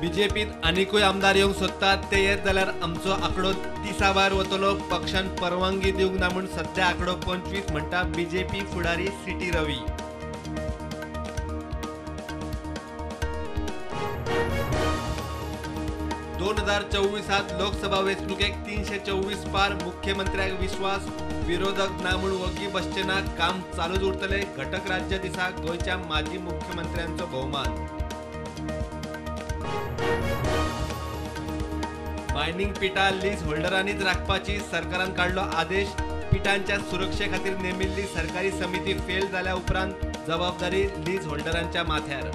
बीजेपीत आनिकूय आमदार येवंक सोदतात, ते येत जाल्यार आमचो आंकडो 30 भायर वतलो. पक्षान परवानगी दिवंक ना म्हूण सध्या आंकडो 25 म्हणटा बीजेपी फुडारी सीटी रवी. 2024 लोकसभा वेंचणुकेक 324 पार, मुख्यमंत्र्याक विश्वास. विरोधक ना म्हूण वग्गी बसचे ना, काम चालूच उरतले. घटक राज्य दिसा गोंयच्या माजी मुख्यमंत्र्यांचो भोवमान. मायनिंग पिठां लीज होल्डरांनीच राखपाची सरकारान काडलो आदेश. पिठांच्या सुरक्षे खातीर नेमिल्ली सरकारी समिती फेल जाल्या उपरांत जबाबदारी लीज होल्डरांच्या माथ्यार.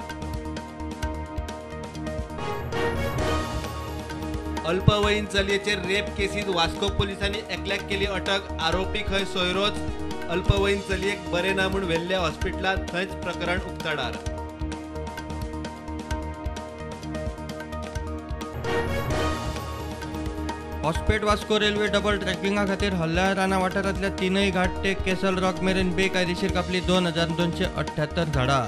अल्पवयीन चलयेचेर रेप केसीत वास्को पोलिसांनी एकल्याक केली अटक. आरोपी खंय सोयरोच. अल्पवयीन चलयेक बरें ना म्हूण व्हेल्ल्या हॉस्पिटलांत, थंयच प्रकरण उक्ताडार. हॉस्पेट वास्को रेल्वे डबल ट्रॅकिंगा खातीर हल्ल्याळ राना वाठारांतल्या तीनय घाट ते केसल रॉक मेरेन बेकायदेशीर कापली 2278 झाडां.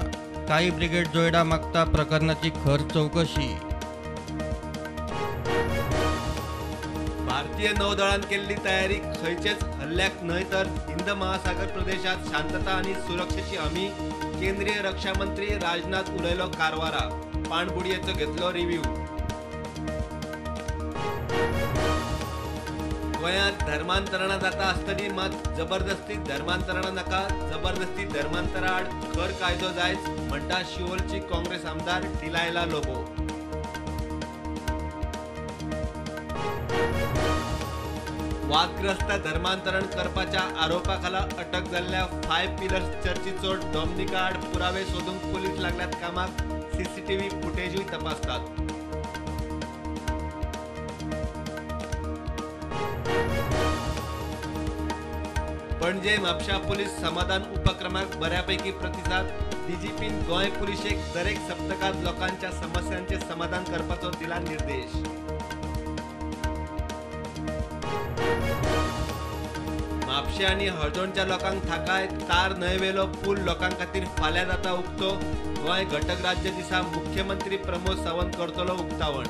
काळी ब्रिगेड जोयडा मागता प्रकरणाची खर चवकशी. भारतीय नौदळान केल्ली तयारी खंयचेच हल्ल्याक न्हय तर हिंद महासागर प्रदेशात शांतता आनी सुरक्षेची हमी. केंद्रीय रक्षा मंत्री राजनाथ उलयलो कारवारा. पाणबुडयेचो घेतलो रिव्ह्यू. गोंयांत धर्मांतरणां जाता आसतली, मात जबरदस्ती धर्मांतरणां नाका. जबरदस्ती धर्मांतरा आड खर कायदो जायच म्हणटा शिवोलची काँग्रेस आमदार डिलायला लोबो. वादग्रस्त धर्मांतरण करपाच्या आरोपाखाला अटक जाल्ल्या 5 पिलर्स चर्चीचो डॉमनिका आड पुरावे सोदूंक पुलीस लागल्यात कामाक. सीसीटीव्ही फुटेजूय तपासतात. पणजे म्हापशा पुलीस समाधान उपक्रमाक बऱ्यापैकी प्रतिसाद. डीजीपीन गोंय पुलिशेक दरेक सप्तकांत लोकांच्या समस्यांचे समाधान करपाचो दिला निर्देश. म्हापशें आनी हळदोणच्या लोकांक थाकाय. तार न्हंयवेलो पूल लोकां खातीर फाल्यां जाता उक्तो. गोंय घटक राज्य दिसा मुख्यमंत्री प्रमोद सावंत करतलो उक्तावण.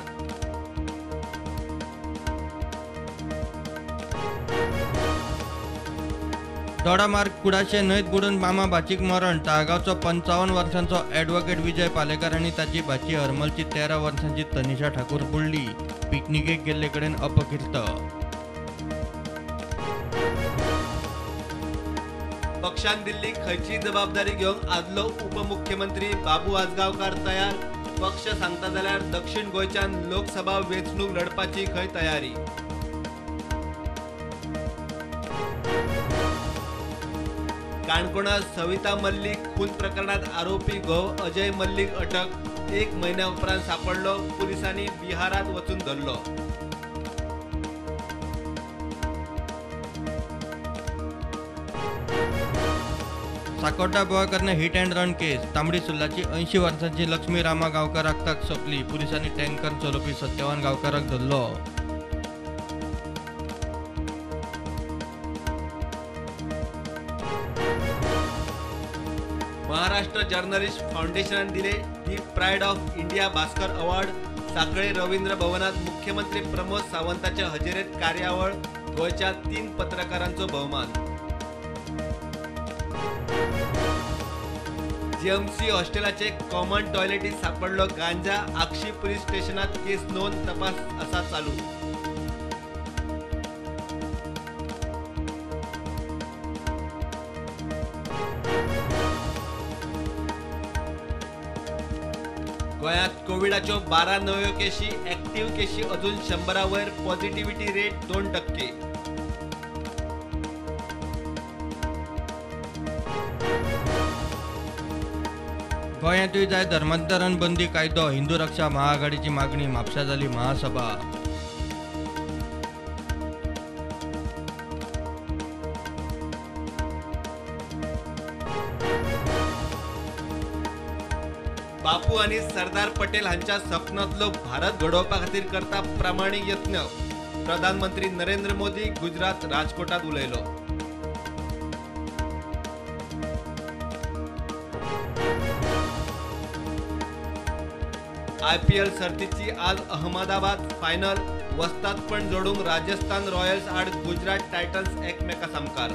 दोडामार्ग कुडाशे न्हंयत बुडून मामा भाचीक मरण. ताळगांवचो 55 वर्सांचो ॲडव्होकेट विजय पालेकर आनी ताची भाची हरमलची 13 वर्सांची तनिषा ठाकूर बुडली. पिकनिकेक गेल्ले कडेन अपकीर्त. पक्षान दिल्ली खंयची जबाबदारी घेवंक आदलो उपमुख्यमंत्री बाबू आजगांवकार तयार. पक्ष सांगता जाल्यार दक्षिण गोंयच्यान लोकसभा वेंचणूक लढपाची खंय तयारी. काणकोणात सविता मल्लिक खून प्रकरणात आरोपी घोव अजय मल्लिक अटक. 1 म्हयन्या उपरांत सापडलो. पुलिसांनी बिहारात वचून धरलो. साकोड्डा गोवाकरने हिट अँड रन केस. तांबडी सुर्लाची 80 वर्सांची लक्ष्मी रामा गांवकाराक ताक सोंपली. पुलिसांनी टँकर चलोवपी सत्यवान गांवकाराक धरलो. महाराष्ट्र जर्नलिस्ट फाउंडेशनान दिले the pride of India Bhaskar award. Sanquelim Ravindra भवनात मुख्यमंत्री प्रमोद सावंताच्या हजेरेत कार्यावळ. गोंयच्या 3 पत्रकारांचो भोवमान. जीएमसी हॉस्टेलाचे कॉमन टॉयलेटीत सापडलो गांजा. आक्षी पुलीस स्टेशनात केस नोंद, तपास आसा चालू. गोंयांत कोविडाच्यो 12 नव्यो केशी, ऍक्टिव्ह केशी अजून 100 वयर, पॉझिटिव्हिटी रेट 2%. गोंयांतूय जाय धर्मांतरण बंदी कायदो. हिंदू रक्षा महाआघाडीची मागणी. म्हापशा जाली महासभा. बापू आनी सरदार पटेल हांच्या सपनांतलो भारत घडोवपा खातीर करता प्रामाणीक यत्न. प्रधानमंत्री नरेंद्र मोदी गुजरात राजकोटात उलयलो. आयपीएल सर्तीची आज अहमदाबाद फायनल. वस्तादपण जोडूंक राजस्थान रॉयल्स आड गुजरात टायटन्स एकमेका सामकार.